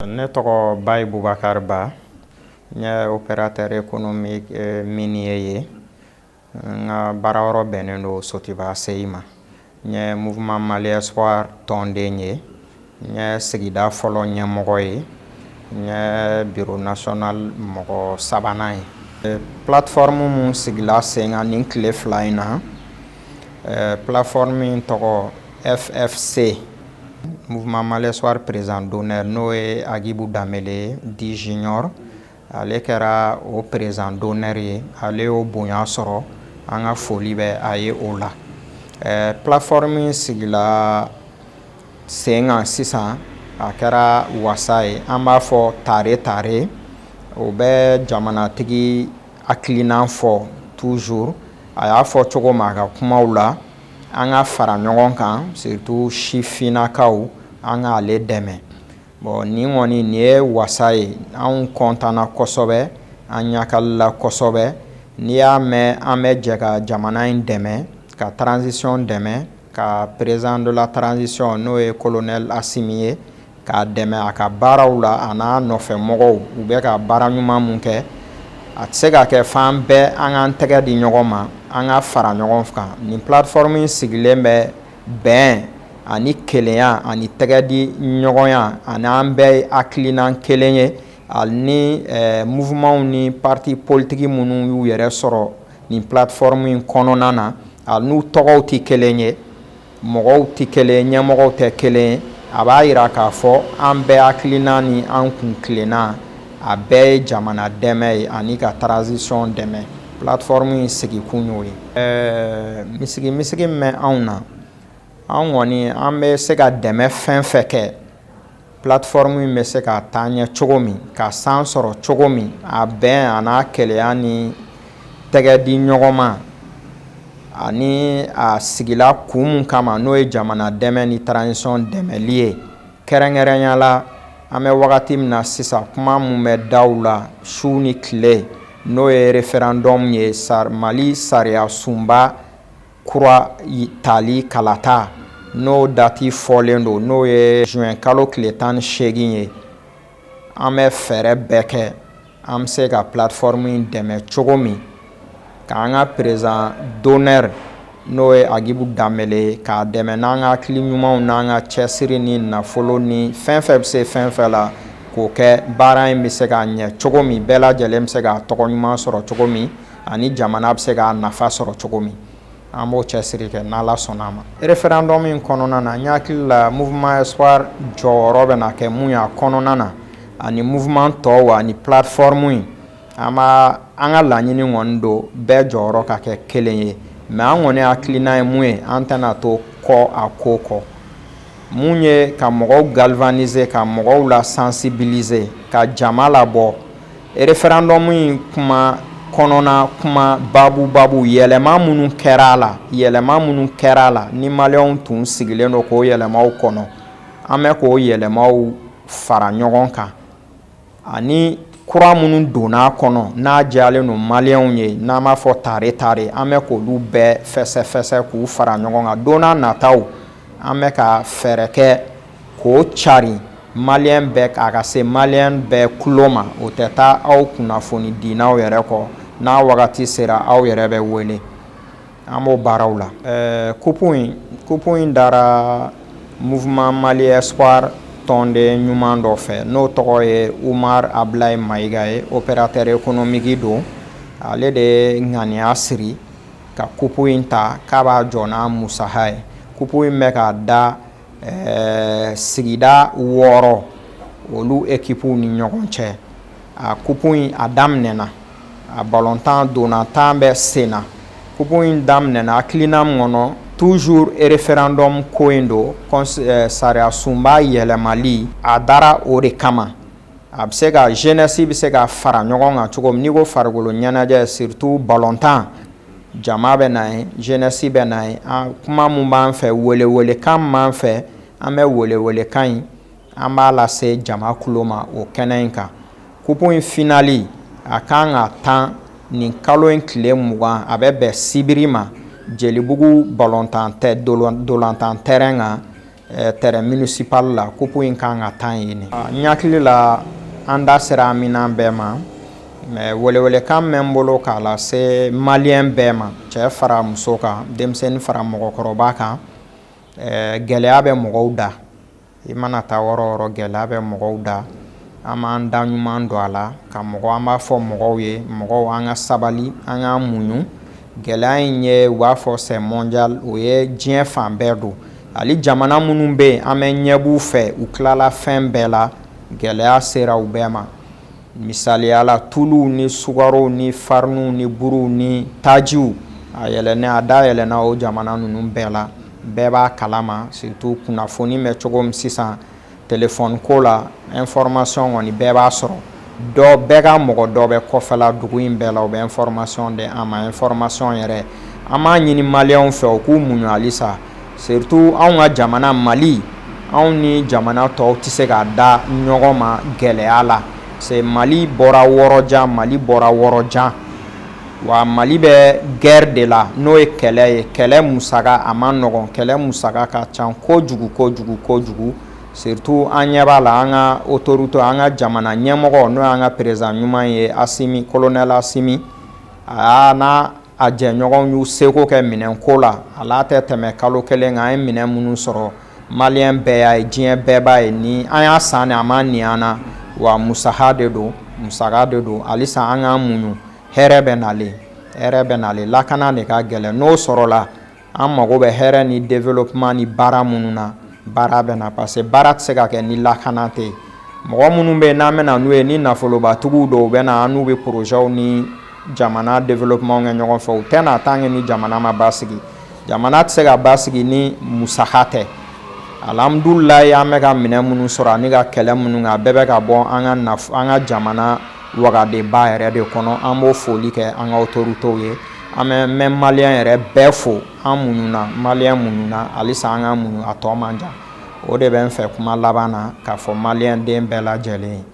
Ne tɔgɔ Bayi Bubakari Ba, n ye opérateur économique minier ye. N ka baarayɔrɔ bɛnnen don Sotiba ACI ma. N ye Mouvement Mali Espoir tɔnden ye, n ye sigida fɔlɔ ɲɛmɔgɔ ye, n ye bureau national mɔgɔ sabanan ye. Plateforme mun sigila sen kan nin tile 2 in na, plateforme in tɔgɔ FFC, Mouvement Mali Espoir président d'honneur, n'o ye Agibu Danbele ye dit Junior, ale kɛra o président d'honneur ye. Ale y'o bonya sɔrɔ, an ka foli bɛ a ye o la. Plateforme in sigila sen kan sisan, a kɛra wasa ye, an b'a fɔ tare tare. O bɛ jamanatigi hakilinan fɔ toujours, a y'a fɔ cogo min a ka kumaw la, an ka fara ɲɔgɔn kan, surtout sifinnakaw, an k'ale dɛmɛ. Bon, nin kɔni, nin ye wasa ye, anw kɔntanna kosɛbɛ, an ɲakalila kosɛbɛ. N'i y'a mɛn an bɛ jɛ ka jamana in dɛmɛ, ka transition dɛmɛ, ka président de la transition, n'o ye colonel Asimi ye, k'a dɛmɛ a ka baaraw la, a n'a nɔfɛ mɔgɔw, u bɛ ka baara ɲuman mun kɛ, a tɛ se ka kɛ f'an bɛɛ an k'an tɛgɛ di ɲɔgɔn ma, an ka fara ɲɔgɔn kan. Nin plateforme in sigilen bɛ bɛn ani kelenya ani tɛgɛ di ɲɔgɔnya ani an bɛɛ ye hakilinan kelen ye, ani mouvement ni parti politique minnu y'u yɛrɛ sɔrɔ nin plateforme in kɔnɔna na, a n'u tɔgɔw tɛ kelen ye, mɔgɔw tɛ kelen, ɲɛmɔgɔw tɛ kelen ye, a b'a yira k'a fɔ an bɛɛ hakilina ni an kun tilenna, a bɛɛ ye jamana dɛmɛ ye ani ka transition dɛmɛ. Plateforme in sigikun y'o ye. Misigi misigi min bɛ anw na, an kɔni an bɛ se ka dɛmɛ fɛn fɛn kɛ, plateforme in bɛ se ka taa ɲɛ cogo min, ka san sɔrɔ cogo min, a bɛn a n'a kelenya ni tɛgɛ di ɲɔgɔn ma, ani a sigila kun mun kama, n'o ye jamana dɛmɛ ni transition dɛmɛli ye. Kɛrɛnkɛrɛnya la, an bɛ wagati min na sisan, kuma mun bɛ daw la su ni tile, n'o ye référendum ye, Mali sariya sunba kura tali kalata, n'o date fɔlen don, n'o ye juin kalo tile 18 ye, an bɛ fɛɛrɛ bɛɛ kɛ an bɛ se ka plateforme in dɛmɛ cogo min, k'an ka président d'honneur, n'o ye Agibu Danbele ye, k'a dɛmɛ n'an ka hakili ɲumanw n'an ka cɛsiri ni nafolo ni fɛn fɛn bɛ se fɛn fɛn la, k'o kɛ baara in bɛ se ka ɲɛ cogo min, bɛɛ lajɛlen bɛ se k'a tɔgɔ ɲuman sɔrɔ cogo min, ani jamana bɛ se k'a nafa sɔrɔ cogo min, an b'o cɛsiri kɛ n'Ala sɔnna a ma. Référendum in kɔnɔna na, n hakili la Mouvement Espoir jɔyɔrɔ bɛna kɛ mun ye a kɔnɔna na, ani mouvement tɔw ani plateforme in, an b'a an ka laɲini kɔni don bɛɛ jɔyɔrɔ ka kɛ kelen ye. Mais an kɔni hakilina ye mun ye, an tɛna to kɔ a ko kɔ. Mun ye ka mɔgɔw galvaniser, ka mɔgɔw la sensibiliser, ka jama labɔ référendum in kuma kɔnɔna, kuma babu babu, yɛlɛma minnu kɛra a la, yɛlɛma minnu kɛra a la, ni maliyɛnw tun sigilen don k'o yɛlɛmaw kɔnɔ, an bɛ k'o yɛlɛmaw fara ɲɔgɔn kan, ani kura minnu donna a kɔnɔ n'a diyalen don maliyɛnw ye, n'an b'a fɔ tare tare, an bɛ k'olu bɛɛ fɛsɛfɛsɛ k'u fara ɲɔgɔn kan. Don n'a nataw, an bɛ ka fɛɛrɛ kɛ k'o cari maliyɛn bɛɛ, a ka se maliyɛn bɛɛ tulo ma. O tɛ taa aw kunnafoni dinaw yɛrɛ kɔ, n'a wagati sera, aw yɛrɛ bɛ wele, an b'o baaraw la. Coupe in dara Mouvement Mali Espoir tɔnden ɲuman dɔ fɛ, n'o tɔgɔ ye Umar Abulayi Mayiga ye, opérateur économique don. Ale de ye ŋaniya siri ka coupe in ta k'a b'a jɔ n'a musaha ye. Coupe in bɛ ka da sigida 6 olu équipe ni ɲɔgɔn cɛ. A coupe in a daminɛna, a balontan donna tan bɛ sen na. Coupe in daminɛna hakilina min kɔnɔ, toujours référendum ko in don, sariya sunba yɛlɛmali, a dara o de kama. A bɛ se ka jeunesse bɛ se ka fara ɲɔgɔn kan cogo min. N'i ko farikolo ɲɛnajɛ, surtout balontan, jama bɛ na ye, jeunesse bɛ na ye. Kuma mun b'an fɛ, welewelekan min b'an fɛ, an bɛ welewelekan in, an b'a lase jama kulo ma o kɛnɛ in kan. Coupe in finale, a kan ka tan nin kalo in tile 20, a bɛ bɛn sibiri ma, Jelibugu balontan tɛ dolantan terrain kan. Terrain municipal la, coupe in kan ka tan yen. N hakili la, an da sera aminan bɛɛ ma, mais welewelekan bɛ n bolo k'a lase Malien bɛɛ ma, cɛ fara muso kan, denmisɛnnin fara mɔgɔkɔrɔba kan. Gɛlɛya bɛ mɔgɔw da. I mana taa yɔrɔ o yɔrɔ, gɛlɛya bɛ mɔgɔw da. An b'an da ɲuman don a la ka mɔgɔ, an b'a fɔ mɔgɔw ye, mɔgɔw, an ka sabali, an k'an muɲu. Gɛlɛya in ye, u b'a fɔ c'est mondial, o ye diɲɛ fan bɛɛ don. Hali jamana minnu bɛ yen, an bɛ ɲɛ b'u fɛ, u tilala fɛn bɛɛ la, gɛlɛya sera u bɛɛ ma. Misaliya la, tuluw ni sukarow ni fariniw ni buruw ni tajiw, a yɛlɛnnen, a da yɛlɛnna o jamana ninnu bɛɛ la. Bɛɛ b'a kalama, surtout kunnafoni bɛ cogo min sisan, téléphone ko la, information kɔni bɛɛ b'a sɔrɔ. Dɔ bɛɛ ka mɔgɔ dɔ bɛ kɔfɛla dugu in bɛɛ la, u bɛ information di an ma. Information yɛrɛ, an b'a ɲini Malienw fɛ, u k'u muɲu halisa, surtout anw ka jamana Mali. Anw ni jamana tɔw tɛ se ka da ɲɔgɔn ma gɛlɛya la. C'est Mali bɔra wɔrɔ jan, Mali bɔra wɔrɔ jan wa. Mali bɛ guerre de la, n'o ye kɛlɛ ye. Kɛlɛ musaka, a ma nɔgɔn, kɛlɛ musaka ka ca kojugu, kojugu, kojugu. Surtout an ɲɛ b'a la, an ka autorité, an ka jamana ɲɛmɔgɔ, n'o y'an ka président ɲuman ye, Asimi, colonel Asimi, a n'a a jɛɲɔgɔnw y'u seko kɛ minɛnko la. A la tɛ tɛmɛ kalo 1 kan, an ye minɛn minnu sɔrɔ, Malien bɛɛ y'a ye, diɲɛ bɛɛ b'a ye. Ni an y'a san, a ma nin an na wa, musaka de don, musaka de don. Halisa an k'an muɲu, hɛrɛ bɛ nalen, hɛrɛ bɛ nalen. Lakana de ka gɛlɛn. N'o sɔrɔla, an mago bɛ hɛrɛ ni développement ni baara minnu na, baara bɛ na, parce que baara tɛ se ka kɛ ni lakana tɛ yen. Mɔgɔ minnu bɛ yen n'an bɛ na n'u ye, ni nafolobatigiw don, u bɛ na, an n'u bɛ projets ni jamana développement kɛ ɲɔgɔn fɛ. U tɛ na tant que ni jamana ma basigi. Jamana tɛ se ka basigi ni musaka tɛ. Alhamdulilayi, an bɛ ka minɛn minnu sɔrɔ ani ka kɛlɛ minnu kɛ, a bɛɛ bɛ ka bɔ an ka jamana wagadeba yɛrɛ de kɔnɔ. An b'o foli kɛ an ka autorités ye. An bɛ n bɛ Malien yɛrɛ bɛɛ fo. An muɲuna, Malien muɲuna, halisa an ka muɲu, a tɔ man jan. O de bɛ n fɛ kuma laban na k'a fɔ Malien den bɛɛ lajɛlen ye.